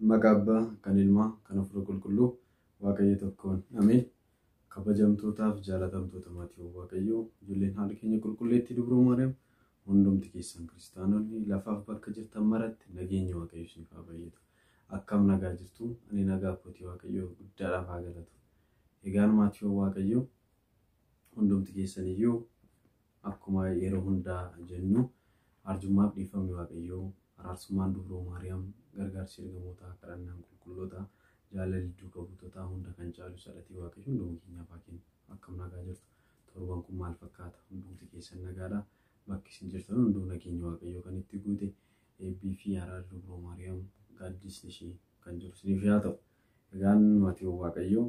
Maqaa Abbaa, kan Ilmaa, kan Hafuura Qulqulluu, Waaqayyo tokkoon. Ameen. Kabajamtootaaf jaalatamtoota maatiiwwan Waaqayyoo, ijoolleen haadha keenya qulqulleettii Dubroo Maariyaam, hundumti keessan kiristaanonni lafaaf bakka jirtan maratti nageenyi Waaqayyo isiniif haa baay'atu. Akkam nagaa jirtu? Ani nagaa kootii Waaqayyo guddaadhaaf haa galatu. Egaan maatiiwwan Waaqayyoo hundumti keessan iyyuu akkuma yeroo hundaa jennu arjummaaf dhiifamni Waaqayyoo, araarsummaan Dubroo Maariyaam, gargaarsi ergamootaa, kadhannaan qulqullootaa, jaalalli duuka buutotaa hunda kan caalu sadhatii Waaqayyo hunduma keenyaaf haa kennu. Akkam nagaa jirtu? Torban kun maal fakkaata? Hundumti keessan nagaadha. Bakki isin jirtan hunduu nageenya Waaqayyoo kan itti guute eebbii fi araarri Dubroo Maariyaam gaaddisni ishee kan jiru isiniif haa ta'u. Egaan maatiiwwan Waaqayyoo,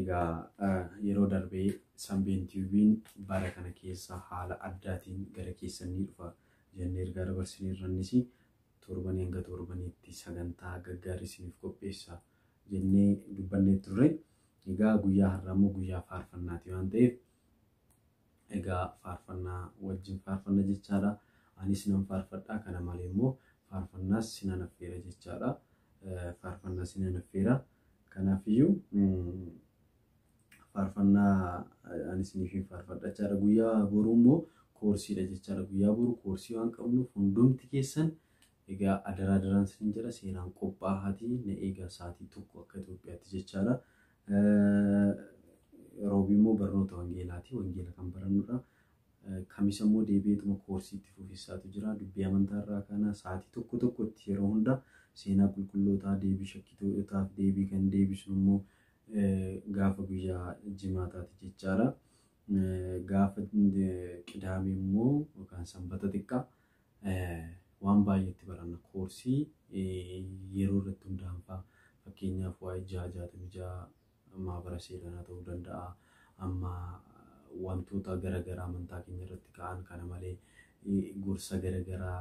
egaa yeroo darbee Sambeen Tiyuubiin bara kana keessa haala addaatiin gara keessan ni dhufa jennee ergaa dabarsineerra. Innis torbanii hanga torbaniitti sagantaa gaggaarii isiniif qopheessa jennee dubbannee turre. Egaa guyyaa har'aa immoo guyyaa faarfannaati waan ta'eef egaa faarfannaa wajjin faarfanna jechaadha. Anis nan faarfadha. Kana malee immoo faarfannaas sinan affeera jechaadha. Faarfannaa sinan affeera. Kanaafiyyuu faarfannaa ani isiniif faarfadha jechaadha. Guyyaa boruu immoo koorsiidha jechaadha. Guyyaa boruu koorsii waan qabnuuf hundumti keessan egaa adaraa adaraan isin jedha, seeraan qophaa'aatii na eegaa sa'aatii 1 akka Itoophiyaatti jechaadha. Roobii immoo barnoota wangeelaati. Wangeela kan barannudha. Kamisa immoo deebi'eetuma koorsiitti fufissaatu jira. Dubbii amantaa irraa kana sa'aatii 1 tokkotti yeroo hunda seenaa qulqullootaa deebii shakkitootaaf deebii kan deebisnu immoo gaafa guyyaa jimaataati jechaadha. Gaafa qidaamee immoo yookaan sanbata xiqqaa waan baay'eetti baranna. Koorsii yeroo irratti hundaa'an fa'a, fakkeenyaaf waa'ee 666 maabara seeranaa ta'uu danda'a. Amma wantoota garaagaraa amantaa keenya irratti ka'an kana malee gorsa garaagaraa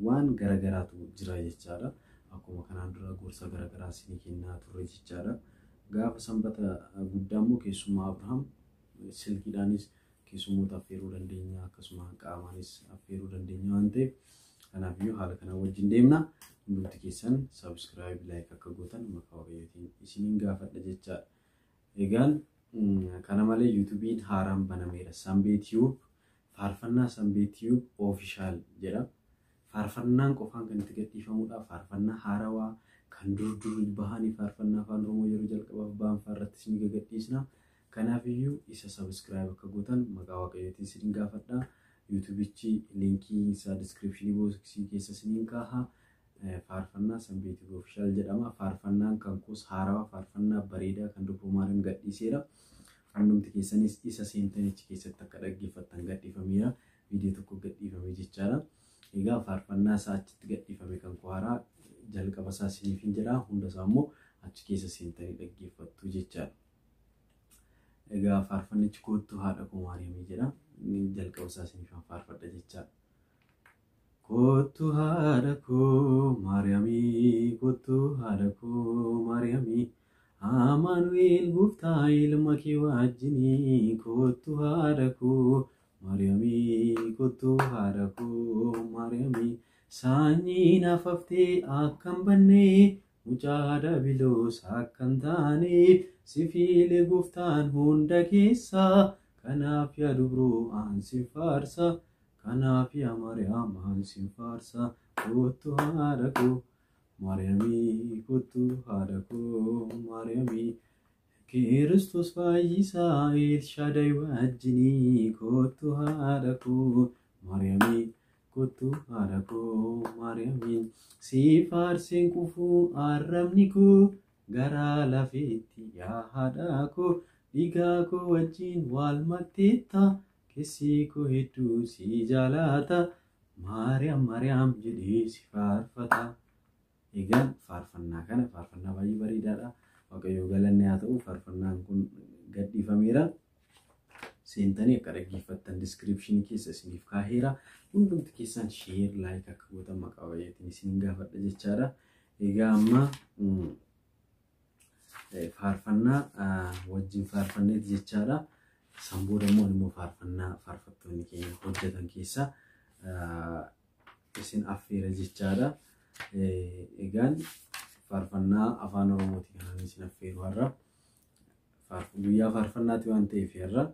waan garaagaraatu jira jechaadha. Akkuma kanaan dura gorsa garaagaraa isinii kennaa turre jechaadha. Gaafa sanbata guddaa immoo keessummaa Abrahaam silkiidhaanis keessummoota affeeruu dandeenya, akkasuma qaamaanis affeeruu dandeenya waan ta'eef kanaafiyyuu haala kanaan wajjin deemna. Hundumti keessan subscribe, like akka gootan maqaa Waaqayyootiin isiniin gaafadha jechaadha. Egaan kana malee yuutuubiin haaraan banameera. Sambee Tube, faarfannaa Sambee Tube Official jedha. Faarfannaan qofaan kan itti gadhiifamudha. Faarfannaa haarawaa kan dur dur bahanii faarfannaa afaan Oromoo yeroo jalqabaaf bahan fa'aa isin gadhiisna. Kanaafiyyuu isa subscribe akka gootan maqaa Waaqayyootiin isin gaafadha. Yuutuubichi liinkii isaa description boxii keessa isiniin kaaha. Faarfannaa Sambee Tube Official jedhama. Faarfannaan kan koos haarawaa faarfannaa bareedaa kan Dubroo Maariyaam gadhiiseera. Hundumti keessanis isa seentanichi keessatti akka dhaggeeffattan gadhiifameera. Viidiyoo tokko gadhiifame jechaadha. Egaa faarfannaa isaa achitti gadhiifame kan koo haaraa jalqaba isaa isiniif hin jedha. Hunda isaa immoo achi keessa seentanii dhaggeeffattu jechaadha. Egaa faarfannichi "Koottuu Haadha Koo Maariyaamii" jedha. Jalqaba isaa isiniif faarfadha jechaadha. Koottuu haadha koo Maariyaamii, koottuu haadha koo Maariyaamii, Amaanu'eel gooftaa ilma kee wajjinii, koottuu haadha koo Maariyaamii, koottuu haadha koo Maariyaamii, sanyii naaf haftee akka hin banne, mucaa dabiloos akka hin taane, si fiile gooftaan hunda keessaa, kanaaf yaa dubroo aan sin faarsa. Kanaaf yaa Maariyaam aan sin faarsa, koottuu haadha koo Maariyaamii, koottuu haadha koo Maariyaamii, Kiristoos fayyisaa Elshaadaay wajjinii, koottuu haadha koo Maariyaamii, koottuu haadha koo Maariyaamii, si faarseen qufuu arrabni koo garaa lafeetti yaa haadha koo, dhiigaa koo wajjin wal makteetta, keessi koo hedduu si jaalata, Maariyaam Maariyaam jedhee si faarfata. Egaan faarfannaa kana faarfannaa baay'ee bareedaadha. Waaqayyo galanni haa ta'u, faarfannaan kun gadhiifameera. Seentanii akka dhaggeeffattan descriptionii keessa isiniif kaaheera. Hundumti keessan share, like akka gootan maqaa Waaqayyootiin isin gaafadha jechaadha. Egaa amma faarfannaa wajjin faarfanneeti jechaadha. San booda immoo immoo faarfannaa faarfattoonni keenya hojjetan keessaa isin affeera jechaadha. Egaan Faarfannaa afaan Oromooti kan ani isin affeeru har'a. Guyyaa faarfannaati waan ta'eef har'a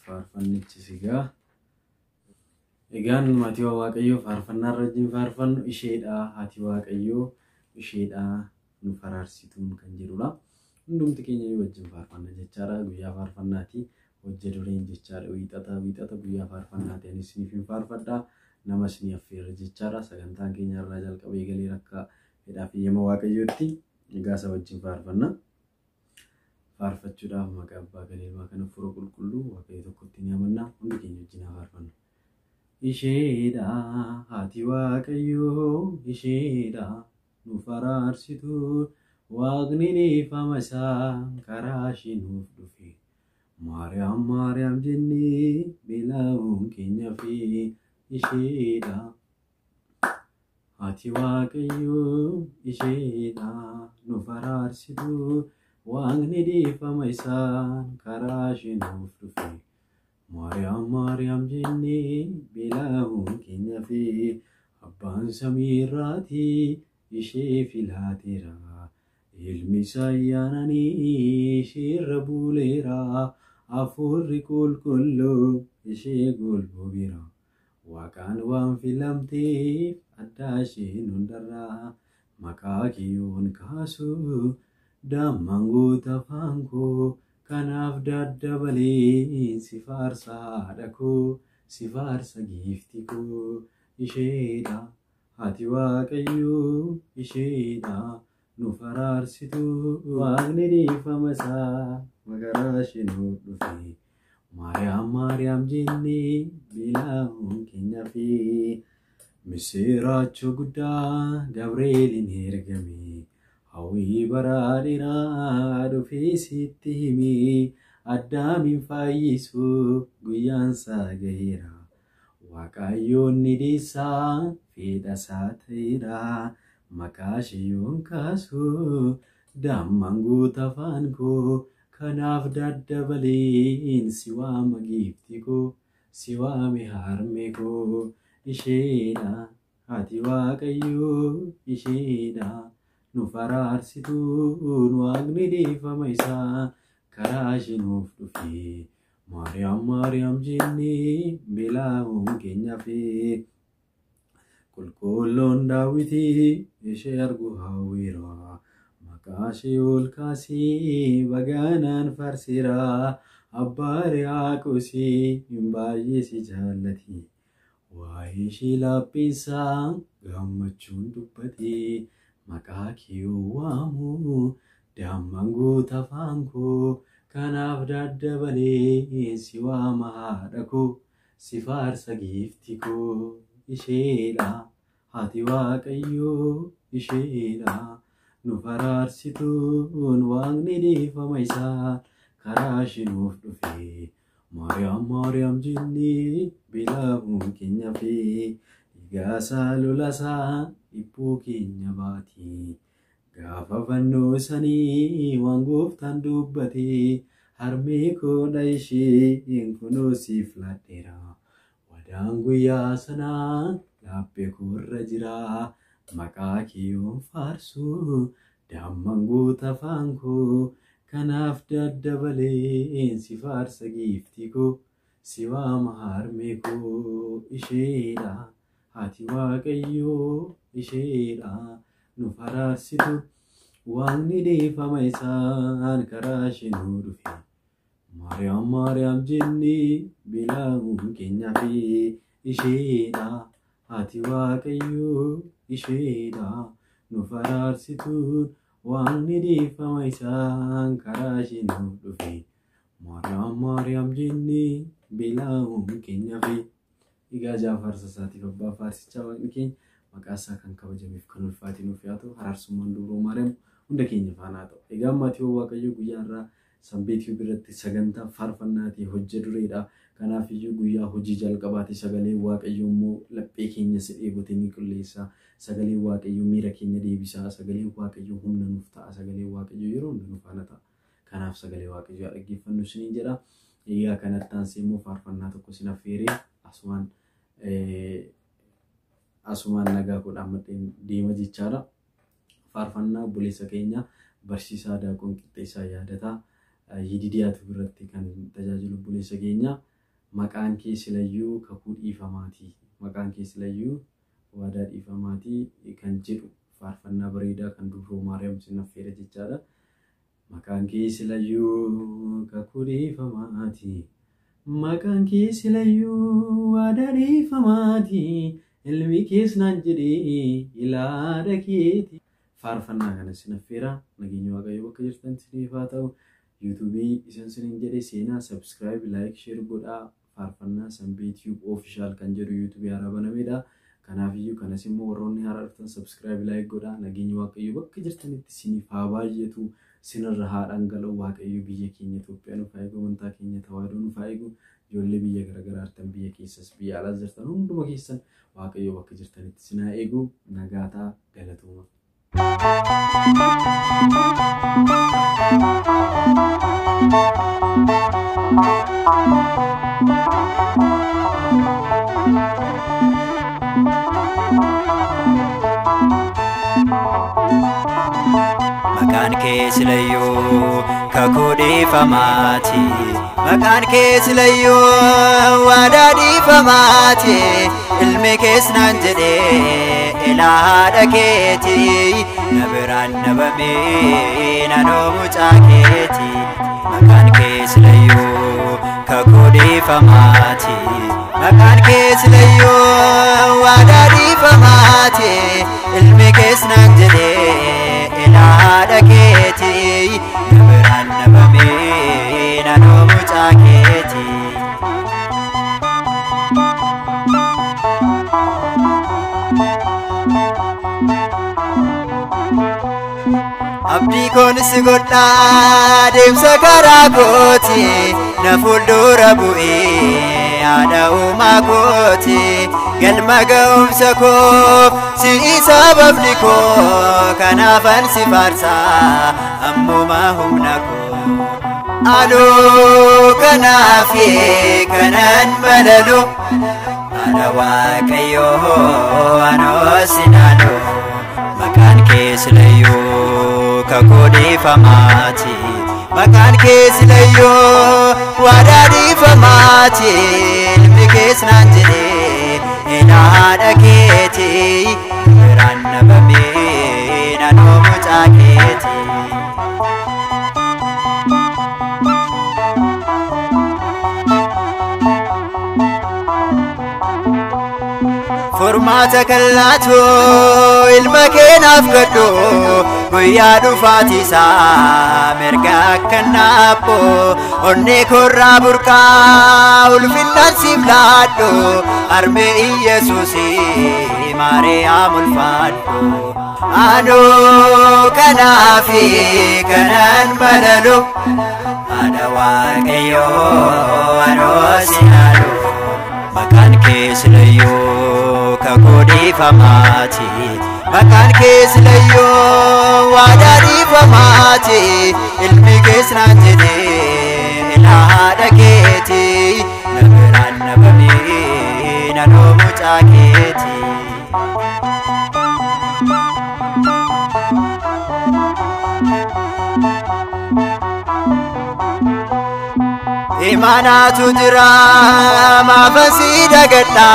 faarfannichis egaa. Egaan maatii Waaqayyoo faarfannaa irra wajjin faarfannu isheedha haati Waaqayyoo isheedha nu faraarsituun kan jedhudha. Hundumti keenya wajjin faarfanna jechaadha. Guyyaa faarfannaati. Hojja dureen jechaadha. Wiixata wiixata guyyaa faarfannaati. Ani isiniif hin faarfadha. Nama isinii affeera jechaadha. Sagantaan keenya irraa jalqabee galee akka fedhaa fi eeyyama Waaqayyootti egaa isa wajjin faarfanna. Faarfachuudhaaf maqaa abbaa kan ilmaa kan hafuura qulqulluu Waaqayyo tokkotti ni amanna. Hundi keenya wajjin haa faarfannu. Isheedha haati Waaqayyoo isheedha nu faraarsitu Waaqni dhiifama isaa karaa ishee nuuf dhufe. Maariyaam Maariyaam jennee beela'uun keenya fi isheedha. Haati Waaqayyoo isheedha nu faraarsitu Waaqni dhiifama isaa karaa ishee nuuf dhufe. Maariyaam Maariyaam jennee beela'uun keenya fi abbaan samiirraatii ishee filaateera. Ilmi isaa ayyaananii isheerra buleera. Hafuurri qulqulluu ishee golbobeera. Waaqaan waan filamteef addaa isheen hundarraa maqaa kiyyoon kaasu dammaan goota afaan koo kanaaf daddabalee si faarsa haadha koo si faarsa giifti koo isheedha. Haati Waaqayyoo isheedha nu faraarsitu Waaqni dhiifama isaa maqaa ishee nuuf dhufe. Maariyaam Maariyaam jennee beela'uun keenya fi misiraachuu guddaa Gabreeliin ergame. Hawwii bara dheeraa dhufee sitti hime Addaamiin fayyisuuf guyyaan isaa gaheera. Waaqayyoon ni dhiisaa fedha isaa ta'eera. Maqaa ishee yoon kaasu dammaan guuta afaan koo kanaaf daddabaleen si waama giifti koo si waame harmee koo isheedha. Haati Waaqayyoo isheedha nu faraarsituun Waaqni dhiifama isaa karaa ishee nuuf dhufe. Maariyaam Maariyaam jennee beela'uun keenya fi qulqulluun daawwitii ishee argu hawwiira. Maqaa ishee ol kaasee baganaan faarseera. Abbaa Riyaaqoosii baay'ee si jaallati. Waa'ee ishee laaphisaa gammachuun dubbate. Maqaa kee waamu dammaan guuta afaan koo kanaaf daddabalee si waama haadha koo si faarsa giifti koo isheedha. Haati Waaqayyoo isheedha nu faraarsituun Waaqni dhiifama isaa karaa ishee nuuf dhufe. Maariyaam Maariyaam jennee beela'uun keenya fi dhiigaasaa lolasaa dhiphuu keenya baati. Gaafa fannoo sanii waan gooftaan dubbate harmee koodha isheen kunoo siif laadheera. Wadaan guyyaa sanaa laphee koorra jira. Maqaa kee yoon faarsu dammaan guuta afaan koo kanaaf daddabaleen si faarsa giifti koo si waama harmee koo isheedha. Haati Waaqayyoo isheedha nu faraarsitu Waaqni dhiifama isaan karaa ishee nu dhufe. Maariyaam Maariyaam jennee beela'uun keenya fi isheedha. Haati Waaqayyoo isheedha nu faraarsituun Waaqni dhiifama isaan karaa ishee nu dhufe. Maariyaam Maariyaam jennee beela'uun keenya fi egaa jaafarsa isaatiif abbaa faarsichaa Waaqni keenya maqaa isaa kan kabajameef kan ulfaate nuuf haa ta'u. Haraarsummaan dubroo Maariyaam hunda keenya faana haa ta'u. Egaa maatii Waaqayyoo guyyaa irraa Sanbeetii biratti sagantaa faarfannaatii hojja dureedha. Kanaaf iyyuu guyyaa hojii jalqabaati sagalee Waaqayyoo immoo laphee keenya si dheebotee ni qulleessa. Sagalee Waaqayyoo miira keenya deebisa. Sagalee Waaqayyoo humna nuuf ta'a. Sagalee Waaqayyoo yeroo hunda nu faana ta'a. Kanaaf sagalee Waaqayyoo dhaggeeffannu isiniin jedha. Egaa kanatti aansee immoo faarfannaa tokko isin affeeree asumaan nagaa godhaan deema jechaadha. Faarfannaa obboleessa keenya barsiisaa Daaqoon Qixxeessaa Yaadataa Yididiyaatu biratti kan tajaajilu obboleessa keenya maqaan kee silayyuu kakuu dhiifamaati. Maqaan kee silayyuu waadaa dhiifamaati kan jedhu faarfannaa bareedaa kan Dubroo Maariyaam sin affeera jechaadha. Maqaan kee silayyuu kakuu dhiifamaati. Maqaan kee silayyuu waadaa dhiifamaati. Ilmi kees naan jedhee ilaada keeti. Faarfannaa kana sin affeera. Nageenya Waaqayyoo bakka jirtan isiniif haa ta'u. Yuutuubii isin sinin jedhe seenaa subscribe, like, share godhaa. Faarfannaa Sanbee Tube Official kan jedhu yuutuubii haaraa banamedha. Kanaafiyyuu kanas immoo warroonni haaraa dhuftan subscribe, like godhaa. Nageenya Waaqayyoo bakka jirtanitti isiniif haa baay'atu. Sinirra haa dhangala'u. Waaqayyo biyya keenya Itoophiyaa nuuf haa eegu. Amantaa keenya Tawaahidoo nuuf haa eegu. Ijoollee biyya garaagaraa jirtan biyya keessas biyya alaas jirtan hunduma keessan Waaqayyo bakka jirtanitti isin haa eegu. Nagaataa galatooma. Maqaan kee silayyuu kakuu dhiifamaati. Maqaan kee silayyuu waadaa dhiifamaati. Ilmi kees naan jedhee ilaadha keeti. Na biraan dhabamee nanoo mucaa keeti. Maqaan kee silayyuu kakuu dhiifamaati. Maqaan kee silayyuu waadaa dhiifamaati. Ilmi kees naan jedhee ilaadha keeti. Na biraan dhabamee nanoo mucaa keeti. Abdii koon si godhaa deemsa karaa kooti. Na fuuldura bu'ee haadha uumaa kooti. Galma ga'umsa koof si'i sababni koo kanaafan si faarsaa ammuma humna koo. Anuu kanaafi kanan balalu haadha Waaqayyoo anoo sinaalu. Maqaan kee silayyuu kakuu dhiifamaati. Maqaan kee silayyuu waadaa dhiifamaati. Ilmi kees naan jedhee ilaadha keeti. Biraan dhabamee nanoo mucaa keeti. Furmaata kallaatu ilma keenaaf gadhu guyyaa dhufaatiisaa mirga akka naapho onnee korraa burqaa ulfinnaan siif laadhu harmee Iyesuusii Maariyaam ulfaadhu. Anuu kanaafi kanan balalu haadha Waaqayyoo anoo sinaalu. Maqaan kee silayyuu kakuu dhiifamaati. Maqaan kee silayyuu waadaa dhiifamaati. Ilmi kees naan jedhee ilaadha keeti. Na biraan dhabamee nanoo mucaa keeti. Imaanaatu jira maafan si dagadha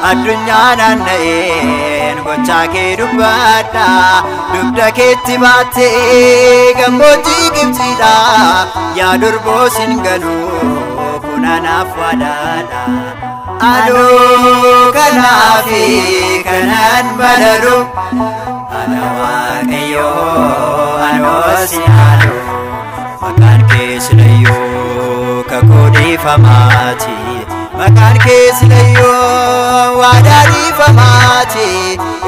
addunyaa naanna'een gochaa kee dubbadha dugda keetti baattee gammoojjii Gibxiidha yaa durboo sin galuu kun anaaf waadaadha. Anuu kanaafi kanan balalu haadha Waaqayyoo anoo sinaalu. Maqaan kee silayyuu kakuu dhiifamaati. Maqaan kee silayyuu waadaa dhiifamaati.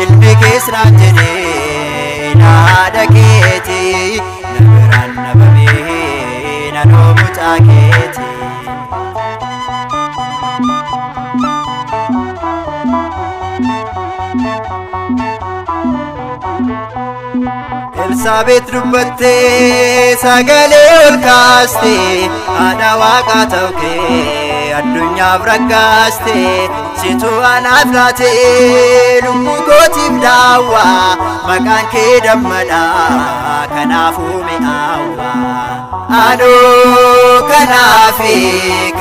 Ilmi kees naan jedhee ilaadha keeti. Na biraan dhabamee nanoo mucaa keeti. Elsaabeet dubbattee sagalee ol kaaste haadha waaqaa ta'u kee addunyaaf raggaaste Situ anaaf laatee lubbuu kootiif daawwaa, maqaan kee dammadha kanaafuu mi'aawwa. Anoo kanaafi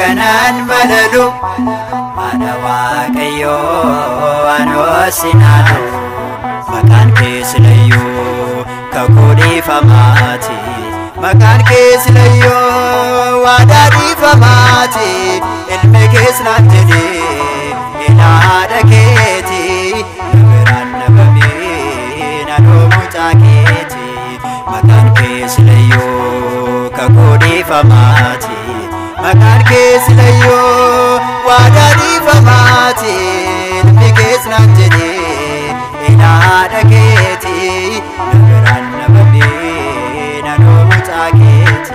kanaan balalu, ana Waaqayyoo anoo sinaalu, maqaan kee silayyuu kakuu dhiifamaati. Maqaan kee silayyuu waadaa dhiifamaati. Ilmi kees naan jedhee ilaadha keeti. Na biraan dhabamee nanoo mucaa keeti. Maqaan kee silayyuu kakuu dhiifamaati. Maqaan kee silayyuu waadaa dhiifamaati. Ilmi kees naan jedhee ilaadha keeti. Na biraan dhabamee nanoo mucaa keeti.